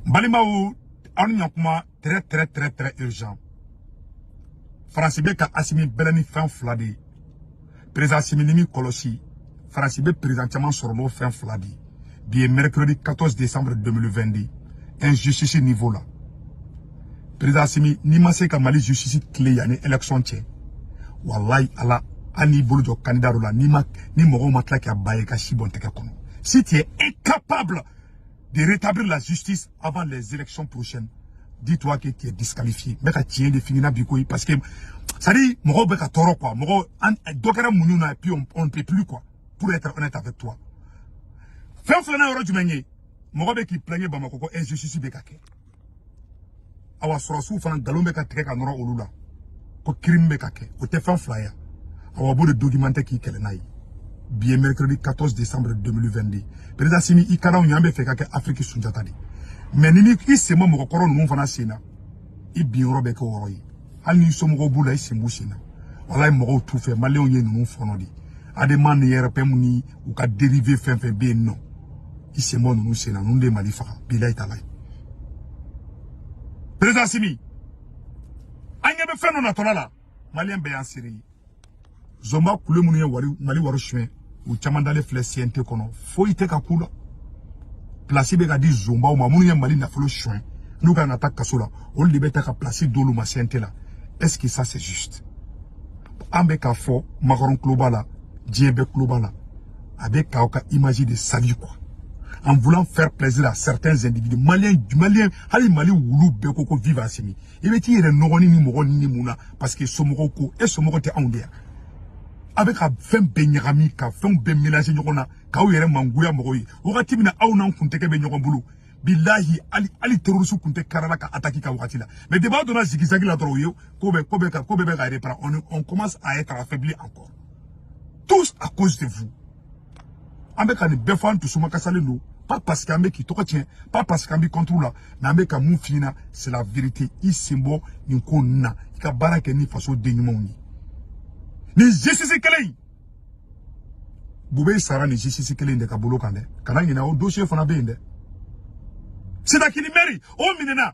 Balimaw, aw ni ɲakuma, très très très très urgent. Faransi bɛ ka Asimi bɛlɛ ni fɛn fila de ye. Président Asimi, ni min kɔlɔsi, Faransi bɛ président caman sɔrɔ n'o fɛn fila de ye. Bi ye mercredi 14 décembre 2022. Injustice niveau la, président Asimi, n'i ma se ka Mali justice tile yanni élection cɛ, walayi Ala, hali n'i bolo jɔ candidat dɔ la, n'i ma ni mɔgɔw ma tila k'a ba ye, ka si bɔn tɛgɛ kɔnɔ. Si tu es incapable de rétablir la justice avant les élections prochaines, dis-toi que tu es disqualifié. N bɛ ka tiɲɛ de f'i ɲɛna bi koyi, parce que c'est à dire mɔgɔw bɛ ka tɔɔrɔ quoi, mɔgɔw an dɔ kɛra muɲu na et puis on ne peut plus quoi. Pour être honnête avec toi, fɛn filanan yɔrɔ jumɛn ye? Mɔgɔ bɛ k'i plaigner Bamakɔ ko injustice bɛ ka kɛ. Awa, sɔrɔsiw fana, nkalon bɛ ka tigɛ ka nɔrɔ olu la ko crime bɛ ka kɛ. O tɛ fɛn fila ye? Awa, b'o de documenter k'i kɛlɛ n'a ye. Bi ye mercredi 14 décembre 2022. Président Asimi, i ka d'anw ye, an bɛ fɛ ka kɛ Afiriki Sunjata de, mais ni i sen bɔ mɔgɔkɔrɔ ninnu fana sen na, i bin yɔrɔ bɛ kɛ o yɔrɔ ye. Hali n'i somɔgɔw b'u la, i sen b'u sen na. Walayi, mɔgɔw t'u fɛ. Maliyɛnw ye ninnu fɔnɔ de. ADEMA ni RPM ni u ka dérivé fɛn fɛn bɛ yen nɔ, i sen bɔ ninnu sen na, ninnu de ye Mali faga. Bilayi tala ye. Président Asimi, an ɲɛ bɛ fɛn dɔ natɔla la. Maliyɛn bɛɛ y'an seere ye. Zonba kule minnu ye wari, Mali wari suɲɛ, u caman dalen filɛ CNT kɔnɔ, foyi tɛ ka k'u la. Place bɛ ka di zonbaw ma. Minnu ye Mali nafolo suɲɛ, n'u kan ka taa kaso la, olu de bɛ taa ka place d'olu ma CNT la. Est-ce que ça, c'est juste? An bɛ k'a fɔ, Macron tulo b'a la, diɲɛ bɛɛ tulo b'a la. A bɛ k'aw ka image de sali quoi, en voulant faire plaisir à certains individus maliens. Malien, hali Mali wulu bɛɛ ko ko vive Assimi. I bɛ t'i yɛrɛ nɔgɔni ni mɔgɔ ni mun na? Parce que somɔgɔw ko e somɔgɔw tɛ anw de yan. A bɛ ka fɛn bɛɛ ɲagami, ka fɛnw bɛɛ mélanger ɲɔgɔn na, k'aw yɛrɛ mangoya mɔgɔw ye. Wagati min na aw n'an kuntigɛ bɛ ɲɔgɔn bolo, bilahi, hali hali terroriste kun tɛ karala ka attaquer ka wagati la. Mais depuis aw donna zigzag la dɔrɔn, o ye ko bɛ ko bɛ ka ko bɛɛ bɛ ka reprendre. On commence à être affaibli encore, tous à cause de vous. An bɛ ka nin bɛɛ fɔ, an dusuma kasalen don. Pas parce que an bɛ k'i tɔgɔ tiɲɛ, pas parce que an bɛ contre la, mais an bɛ ka mun f'i ɲɛna, c'est la vérité. I sen bɔ nin ko ninnu na, i ka baara kɛ ni faso den ɲumanw ye. Nin justice kelen in, Bube sara nin justice kelen in de ka bolo kan dɛ. Kana ɲinɛ, o dossier fana bɛ yen dɛ. Sidakini mairie, o minɛna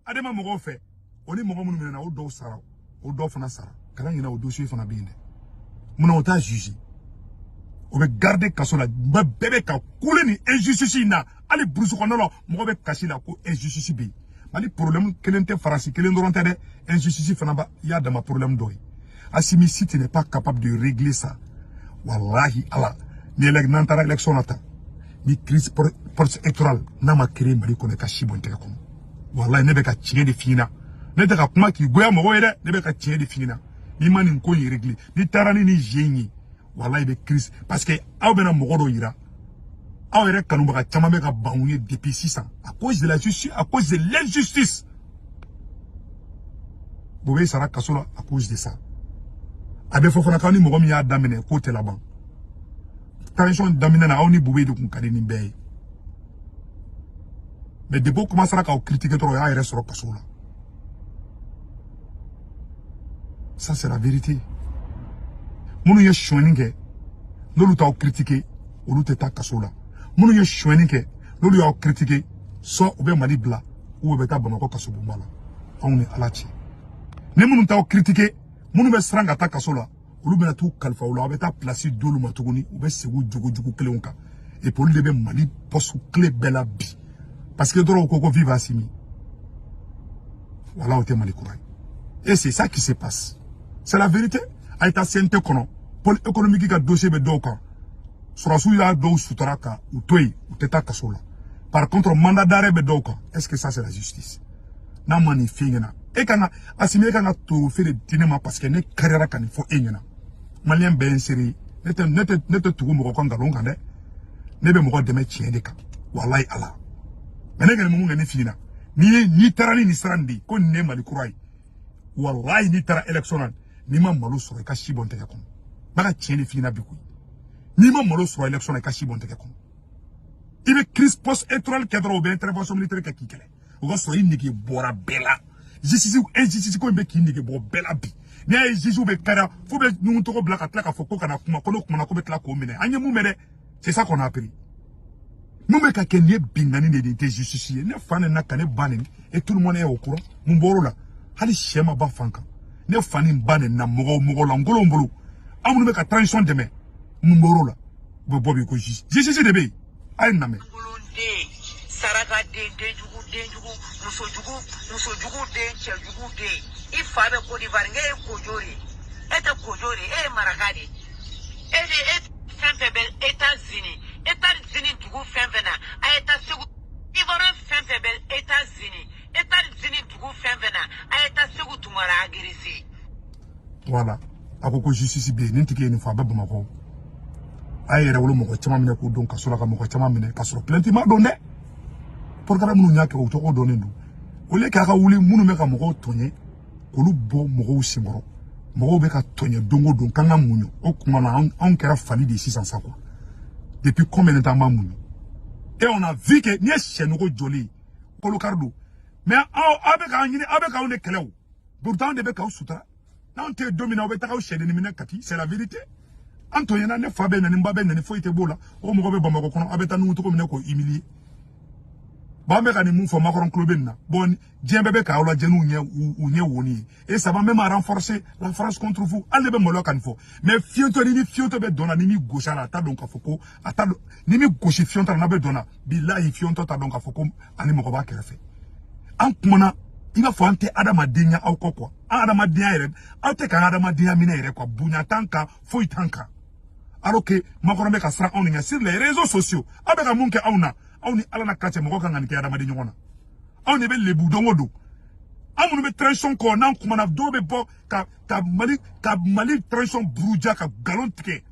ADEMA mɔgɔw fɛ. O ni mɔgɔ minnu minɛna, o dɔw sara, o dɔw fana sara. Kana ɲinɛ, o dossier fana bɛ yen dɛ. Munna o t'a juger? O bɛ garder kaso la. Bɛɛ bɛ ka kule nin injustice in na. Hali brousse kɔnɔna la, mɔgɔ bɛ kasi la ko injustice bɛ yen. Mali problème kelen tɛ, Faransi kelen dɔrɔn tɛ dɛ. Injustice fana ba i y'a dama problème dɔ ye. Assimi, si tu n'es pas capable de régler ça, wallahi Ala, ni élec n'an taara élection na tan, ni crise post électorale n'a ma créer Mali kɔnɔ, i ka si bɔn tɛgɛ kɔnɔ. Wallahi, ne bɛ ka tiɲɛ de f'i ɲɛna. Ne tɛ ka kuma k'i goya mɔgɔw ye dɛ. Ne bɛ ka tiɲɛ de f'i ɲɛna. N'i ma nin ko in régler, n'i taara ni nin jeu in ye, wallahi, i bɛ crise, parce que aw bɛna mɔgɔ dɔw yira. Aw yɛrɛ kanubaga caman bɛ ka ban u ye depuis sisan, à cause de la justice, à cause de l'injustice. Bobe sara kaso la à cause de ça. A bɛ fɔ fana k'aw ni mɔgɔ min y'a daminɛ, k'o tɛ laban. Transition daminɛ na, aw ni Bobe de kun ka di nin bɛɛ ye, mais depuis o commencera k'aw critiquer dɔrɔn, o y'a yɛrɛ sɔrɔ kaso la. Ça, c'est la vérité. Minnu ye sonyɛni kɛ, n'olu t'aw critiquer, olu tɛ taa kaso la. Minnu ye sonyɛni kɛ, n'olu y'aw critiquer, soit u bɛ Mali bila ou u bɛ taa Bamakɔ kasobonba la. Anw ni Ala cɛ, ni minnu t'aw critiquer, minnu bɛ siran ka taa kaso la, olu bɛna t'u kalifa u la. Aw bɛ taa place d'olu ma tuguni, u bɛ segin jogo jugu kelenw kan. Et puis olu de bɛ Mali poste clé bɛɛ la bi, parce que dɔrɔn u ko ko vive Assimi. Voilà, o tɛ Mali kura ye. Et c'est ça qui se passe, c'est la vérité. A ye taa CNT kɔnɔ, pôle économique ka dossier bɛ dɔw kan. Sɔrɔsiw y'a dɔw sutura ka u to yen, u tɛ taa kaso la. Par contre, mandat d'arrêt bɛ dɔw kan. Est-ce que ça, c'est la justice? N'a ma nin f'i ɲɛna, e kan ka, Asimi, e kan ka trophée de di ne ma, parce que ne kariyara ka nin fɔ e ɲɛna. Maliyɛn bɛɛ ye n seere ye. Ne tɛ tugu mɔgɔ ka nkalon kan dɛ. Ne bɛ mɔgɔ dɛmɛ tiɲɛ de kan, walayi Ala. Mais ne kɔni mun kɛ ne f'i ɲɛna, n'i ye, n'i taara ni nin sira nin de ye ko nin ye Mali kura ye, walayi, n'i taara élection na, n'i ma malo sɔrɔ, i ka si bɔn tɛgɛ kɔnɔ. N b'a ka tiɲɛ de f'i ɲɛna bi koyi. N'i ma malo sɔrɔ élection na, i ka si bɔn tɛgɛ kɔnɔ. I bɛ crise post électorale kɛ dɔrɔn, u bɛ intervention militaire kɛ k'i kɛlɛ. O ka sɔrɔ i nege bɔra bɛɛ la. Justice, injustice ko in bɛ k'i nege bɔ bɛɛ la bi. N'i y'a ye juge bɛ kariya fo bɛ ɲugun tɔgɔ bila ka tila k'a fɔ ko kana kuma, ko n'o kumana ko bɛ tila k'o minɛ. An ye mun mɛn dɛ? C'est ça qu'on a appris. Mun bɛ ka kɛ nin ye binkanni de ye, nin tɛ justice ye. Ne fa nana ka ne ba neni et tout le monde est au courant. Mun bɔr'o la? Hali sɛ ma ba fan kan. Ne fa ni ba neni na mɔgɔ mɔgɔ lankolonw bolo. Aw minnu bɛ ka transition dɛmɛ, mun bɔr'o la? U bɛ bɔ bi ko justice de bɛ yen. A ye nin lamɛn. Den saraka den, denjugu, denjugu, musojugu, musojugu den, cɛjugu den. I fa bɛ Côte d'Ivoire, e ye kojo de ye. E tɛ kojo de ye, e ye maraka de ye. E de e fɛn fɛn bɛ États-Unis, États-Unis dugu fɛn fɛn na, a ye taa Segu. Ivoirien fɛn fɛn bɛ États-Unis, États-Unis dugu fɛn fɛn na, a ye taa Segu Tunkara agressé. Voilà, a ko ko justice bɛ yen. Nin tigi ye nin fɔ, a bɛ Bamakɔ. A ye yɛrɛ wolo mɔgɔ caman minɛ k'u don kaso la, ka mɔgɔ caman minɛ k'a sɔrɔ plainte ma don dɛ. Programme minnu y'a kɛ, o tɔgɔ dɔnnen don. Au lieu k'a ka wuli minnu bɛ ka mɔgɔw tɔɲɛ, k'olu bɔ mɔgɔw senkɔrɔ, mɔgɔw bɛ ka tɔɲɛ don o don, k'an ka muɲu. O tuma na, anw kɛra fali de ye sisan sa quoi. Depuis combien de temps an b'a muɲu? Et on a vu que n'i ye sɛnɔgɔ jɔlen ye, kolokari don. Mais aw bɛ k'an ɲini, aw bɛ k'anw de kɛlɛ o. Pourtant anw de bɛ k'aw sutura. N'anw tɛ yen don min na, aw bɛ taga aw sɛdennin minɛ Kati. C'est la vérité. An tɔɲɛna, ne fa bɛ nani, n ba bɛ nani, foyi tɛ b'o la. O mɔgɔ bɛ Bamakɔ kɔnɔ, aw bɛ taa nugu cogo minɛ k'o humilier. Bon, an bɛ ka nin mun fɔ, Macron tulo bɛ nin na. Bon, diɲɛ bɛɛ bɛ k'aw lajɛ n'u ɲɛ u ɲɛ woni ye et ça va même renforcer la France contre vous. Hali ne bɛ maloya ka nin fɔ, mais fiyentɔ ni fiyentɔ bɛ dɔn na, ni mi gosi a la, a t'a dɔn k'a fɔ ko a t'a dɔn. Ni mi gosi fiyentɔ la, n'a bɛ dɔn na, bilahi, fiyentɔ t'a dɔn k'a fɔ ko ani mɔgɔ b'a kɛrɛfɛ. An kumana i b'a fɔ an tɛ adamadenya aw kɔ quoi. An adamadenya yɛrɛ, aw tɛ k'an adamadenya minɛ yɛrɛ quoi. Bonya t'an kan, foyi t'an kan, alors que Macron bɛ ka siran anw de ɲɛ sur les réseaux sociaux. Aw bɛ ka mun kɛ anw na? Aw ni Ala na ka cɛ, mɔgɔ kan ka nin kɛ adamaden ɲɔgɔn na? Anw de bɛ lebu don o don. An minnu bɛ transition kɔ, n'an kumana, dɔw bɛ bɔ ka Mali transition buruja, ka nkalon tigɛ.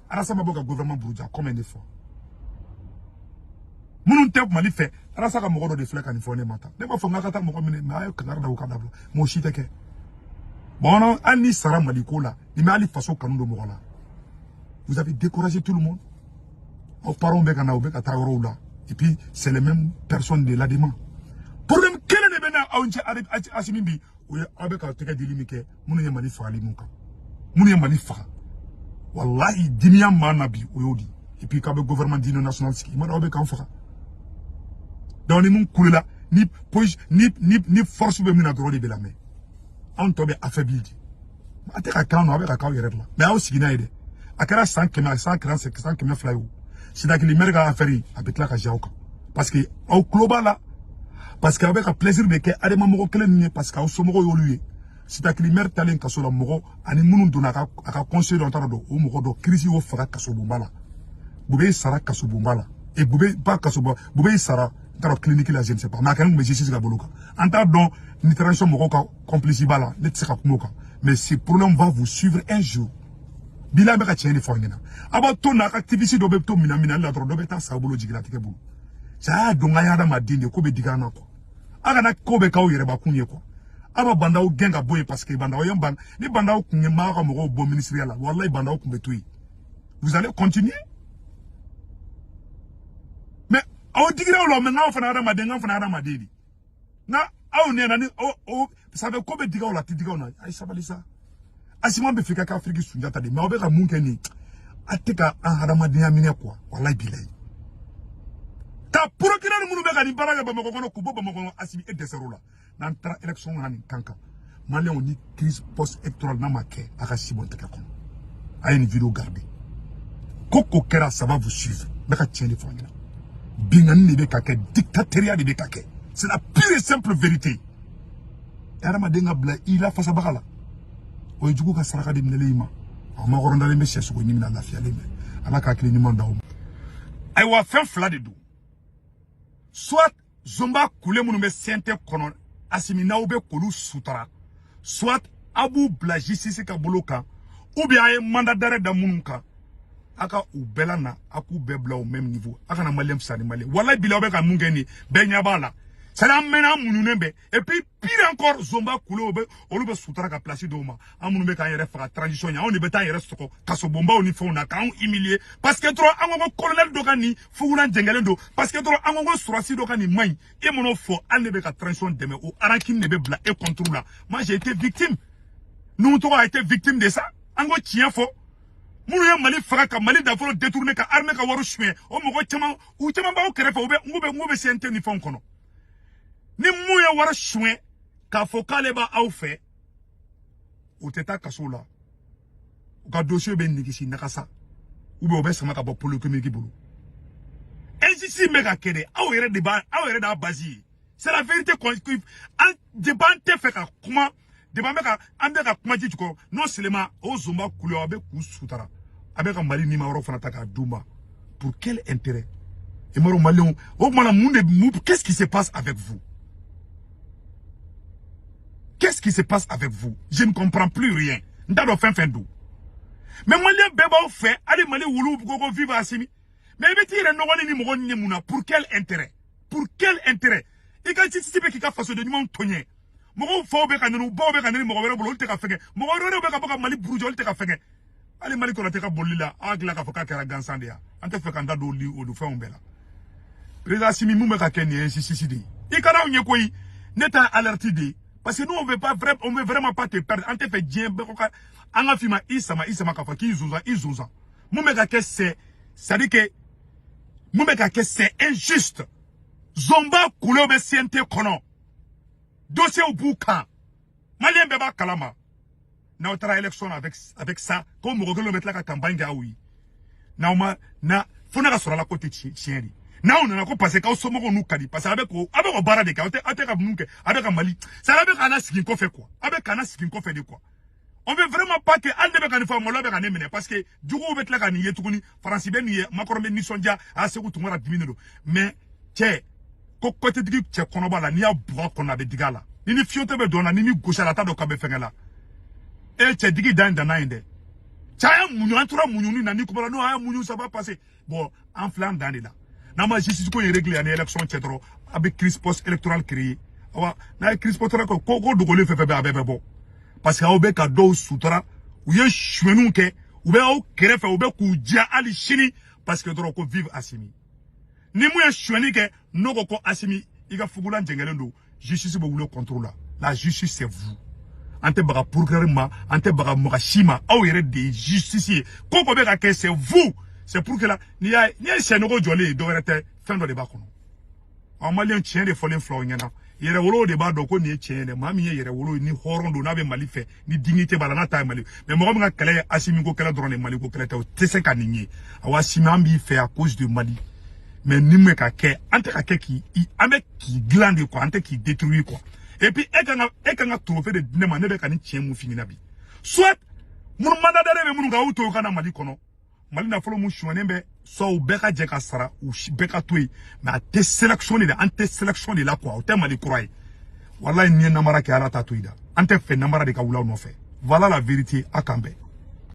Arasa ma bɔ ka gouvernement buruja combien de fois? Minnu tɛ Mali fɛ, Arasa ka mɔgɔ dɔ de filɛ ka nin fɔ ne ma tan. Ne b'a fɔ n k'a ka taa mɔgɔ minɛ, mais a ye kangari da, o ka dabila. Mais o si tɛ kɛ. Bon, hali ni sara Mali ko la, ni bɛ hali faso kanu don mɔgɔ la. Vous avez découragé tout le monde. Aw parents bɛ ka na, u bɛ ka taa yɔrɔw la. Et puis c'est les mêmes personnes de l'ADEMA. Problème kelen de bɛ na aw cɛ Asimi bi, o ye aw bɛ ka tɛgɛ dili min kɛ minnu ye Mali fagali mun kan, minnu ye Mali faga. Walahi, dimiya maa na bi, o y'o di. Et puis k'aw bɛ gouvernement d'union nationale sigi, i ma dɔn aw bɛ k'an faga. Donc ni mun kulela, ni ni force bɛ min na dɔrɔn de bɛ lamɛn, anw tɔ bɛ affaibli de. A tɛ ka k'an nɔ, a bɛ ka k'aw yɛrɛ de la. Mais aw sigi n'a ye dɛ. A kɛra san 100, san kɛra san 200 ye o. Sidakili maire ka affaire, a bɛ tila ka ja aw kan, parce que aw tulo b'a la, parce que aw bɛ ka plaisir de kɛ adama mɔgɔ kelen ninnu ye, parce que aw somɔgɔw y'olu ye. Sidakili maire talen kaso la, mɔgɔ ani minnu donna a ka conseil dɔ, taara dɔn o mɔgɔ dɔ kirisi y'o faga kasobonba la. Bube sara kasobonba la et Bube pas kasoba, Bube sara n t'a dɔn clinique la, je ne sais pas, mais a kɛlen tun bɛ justice ka bolo kan. An t'a dɔn ni transition mɔgɔw ka complice b'a la, ne tɛ se ka kuma o kan. Mais ce problème va vous suivre un jour. Bila bɛ ka tiɲɛ de fɔ aw ɲɛna. A b'a to n'a ka activiste dɔ bɛ to minɛ minɛli la dɔrɔn, dɔ bɛ taa sa bolo jigilatigɛ bolo. Cɛ y'a dɔn k'an ye adamaden de ye, ko bɛ digi an na quoi. A kana ko bɛ k'aw yɛrɛbakun ye quoi. A b'a bandaw gɛn ka bɔ yen, parce que bandaw ye ban ni bandaw kun ye maa ka mɔgɔw bɔ ministériya la, walayi, bandaw kun bɛ to yen. Vous allez continuer, mais aw digira aw la. Mais n'aw fana adamaden, n'aw fana adamaden de, nka aw nɛna ni o ça fait ko bɛ digi aw la, a tɛ digi aw na. A ye sabali sa. Asima bɛ fɛ ka kɛ Afiriki Sunjata de, mais aw bɛ ka mun kɛ nin? A tɛ ka an hadamadenya minɛ quoi. Walayi bilayi, ka procureur minnu bɛ ka nin baara kɛ Bamakɔ kɔnɔ, k'u bɔ Bamakɔ kɔnɔ. Asimi, e dɛsɛr'o la. N'an taara élection na nin kan kan, maliyɛnw, ni crise post électorale n'a ma kɛ, a ka si bɔn tɛgɛ kɔnɔ. A ye nin vidéo garder. Ko ko kɛra, ça va vous suivre. N bɛ ka tiɲɛ de fɔ aw ɲɛna. Binkanni de bɛ ka kɛ, dictatoriat de bɛ ka kɛ. C'est la pure et simple vérité. Hadamaden ka bila i lafasabaga la, o ye jugu ka saraka de minɛlen i ma. A makɔrɔ dalen bɛ sɛ sogo ɲimi na, lafiyalen bɛ. Ala ka hakili ɲuman d'aw ma. Ayiwa, fɛn fila de don: soit zonba kule minnu bɛ CNT kɔnɔ, Asimi, n'aw bɛ k'olu sutara, soit aw b'u bila justice ka bolo kan, ou bien a ye mandat d'arrêt da minnu kan, a ka u bɛɛ la na, a k'u bɛɛ bila au même niveau. A kana maliyɛn fisaya ni maliyɛn. Walayi bila, aw bɛ ka mun kɛ nin ye, bɛɛ ɲɛ b'a la. C'est à dire an mɛnna, an muɲunen bɛ. Et puis pire encore, zonba kule bɛ, olu bɛ sutara ka place dɔw ma. An minnu bɛ k'an yɛrɛ faga transition ɲɛ, anw de bɛ taa an yɛrɛ sɔgɔ kasobonbaw ni fɛnw na, k'anw humilier, parce que dɔrɔn an ko ko colonel dɔ ka nin fugulan jɛngɛlen don, parce que dɔrɔn an ko ko sɔrɔdasi dɔ ka nin man ɲi. E man'o fɔ, hali ne bɛ ka transition dɛmɛ, o rancune de bɛ bila e contre la. Moi, j'ai été victime. Nous tɔgɔ a été victime de ça. An ko tiɲɛ fɔ. Minnu ye Mali faga, ka Mali nafolo détourné, ka armée ka wari suɲɛ, o mɔgɔ caman, u caman b'aw kɛrɛfɛ. U bɛ n bɛ CNT ni fɛnw kɔnɔ. Ni mun ye wari suɲɛ k'a fɔ k'ale b'aw fɛ, u tɛ taa kaso la, u ka dossier bɛ nigisi nagasa, ou bien u bɛ sama ka bɔ polyclinique bolo. Injustice bɛ ka kɛ dɛ, aw yɛrɛ de b'a, aw yɛrɛ de y'a base ye. C'est la vérité. An depuis an tɛ fɛ ka kuma, depuis an bɛ ka kuma ji jukɔrɔ. Non seulement o zonba kule, a bɛ k'u sutara, a bɛ ka Mali nima yɔrɔ fana ta k'a d'u ma. Pour quel intérêt? Et maro maliyɛnw, o tuma na mun de mun, qu'est-ce qui se passe avec vous? Qu'est-ce qui se passe avec vous? Je ne comprends plus rien. N t'a dɔn fɛn fɛn don. Mais maliyɛn bɛɛ b'aw fɛ, hali Mali wuluw ko vive Assimi. Mais i bɛ t'i yɛrɛ nɔgɔli ni mɔgɔ ɲɛ mun na? Pour quel intérêt? Pour quel intérêt? I ka justice bɛ k'i ka fasoden ɲumanw tɔɲɛ. Mɔgɔw faw bɛ ka nɛni, u baw bɛ ka nɛni mɔgɔ wɛrɛ bolo, olu tɛ ka fɛngɛ. Mɔgɔ wɛrɛw bɛ ka bɔ ka Mali buruja, olu tɛ ka fɛngɛ. Hali Mali kɔnɔ tɛ ka bolili la, aw hakili la k'a fɔ k'a kɛra gansan de ye. An tɛ fɛ k'an da don olu fɛnw bɛɛ la. Président Assimi, mun bɛ ka kɛ nin ye injustice de ye. I kana anw ye koyi, ne t'a alerte de ye, parce que nous, on veut pas vrai, on veut vraiment pas te perdre. An tɛ fɛ diɲɛ bɛɛ ko ka an ka f'i ma i sama i sama, k'a fɔ k'i zonzan i zonzan. Mun bɛ ka kɛ, c'est à dire que mun bɛ ka kɛ, c'est injuste. Zonba kulew bɛ CNT kɔnɔ, dossier b'u kan, maliyɛn bɛɛ b'a kalama. N'aw taara élection avec ça, ko mɔgɔ kelen bɛ tila ka campagne kɛ aw ye, n'aw ma na fo ne ka sɔrɔ a la, ko tɛ tiɲɛ de. N'aw nana ko parce que k'aw somɔgɔw n'u ka di, parce que a bɛ k'o baara de kɛ, aw tɛ ka mun kɛ, a bɛ ka Mali, c'est à dire a bɛ k'an sigi kɔfɛ quoi, a bɛ k'an sigi kɔfɛ de quoi. On veut vraiment pas que hali ne bɛ ka nin fɔ, malo bɛ ka ne minɛ, parce que juguw bɛ tila ka nin ye tuguni. Faransi bɛ nin ye, Macron bɛ nisɔndiya, a Segu Tunkara diminen don. Mais cɛ, ko kɔtɛtigi cɛ kɔnɔba la, n'i y'a bugɔ a kɔnɔ, a bɛ digi a la. Ni fiyɛntɔ bɛ don na, ni mi gosi a la, a t'a dɔn k'a bɛ fɛngɛ la. E cɛ, digi dan danna yen dɛ. Cɛ, a y'a muɲu, an tora muɲuni na. Ni kuma la, n'o a y'a muɲu, ça va passer. Bon, an filɛ an dan de la. N'an ma justice ko in régler ani élection cɛ dɔrɔn, a bɛ crise post électorale créer. Awa, n'a ye crise post électorale, ko dogolen fɛn fɛn bɛ, a bɛɛ bɛ bɔ, parce que aw bɛ ka dɔw sutura. U ye sonyɛniw kɛ, u bɛ aw kɛrɛfɛ, u bɛ k'u diya hali sini, parce que dɔrɔn ko vive Assimi. Ni mun ye sonyɛni kɛ, n'o ko Assimi, i ka fugulan jɛngɛlen don, justice bɛ wuli contre la. La justice, c'est vous. An tɛ baga procureur ma, an tɛ baga mɔgɔ si ma, aw yɛrɛ de ye justice ye. Ko ko bɛ ka kɛ, c'est vous. C'est pour que la n'i ye sɛnɔgɔ jɔlen ye, dɔ wɛrɛ tɛ, fɛn dɔ de b'a kɔnɔ. Aw maliyɛn, tiɲɛ de fɔlen filɛ aw ɲɛna. Yɛrɛwolo de b'a dɔn ko nin ye tiɲɛ ye dɛ. Maa min ye yɛrɛwolo ye, ni hɔrɔn don, n'a bɛ Mali fɛ, ni dignité b'a la, n'a ta ye Mali. Mais mɔgɔ min ka kɛlɛ ye Assimi ko kɛlɛ dɔrɔn de, Mali ko kɛlɛ tɛ, o tɛ se ka nin ye. Awa Assimi, an b'i fɛ à cause de Mali. Mais ni mun bɛ ka kɛ, an tɛ ka kɛ k'i, an bɛ k'i dilan de quoi, an tɛ k'i détruire quoi. Et puis e kan ka trophée de di ne ma, ne bɛ ka nin tiɲɛ mun f'i ɲɛna bi. Soit minnu mandataire bɛ minnu kan, aw to u ka na Mali kɔnɔ, Mali nafolo mun sonyɛnen bɛ, soit u bɛɛ ka jɛ ka sara, u bɛɛ ka to yen. Mais a tɛ sélection de la, an tɛ sélection de la quoi, o tɛ Mali kura ye. Walayi, n'i ye namara kɛ, Ala t'a to i da. An tɛ fɛ namara de ka wuli aw nɔfɛ. Voilà la vérité. A kan bɛn.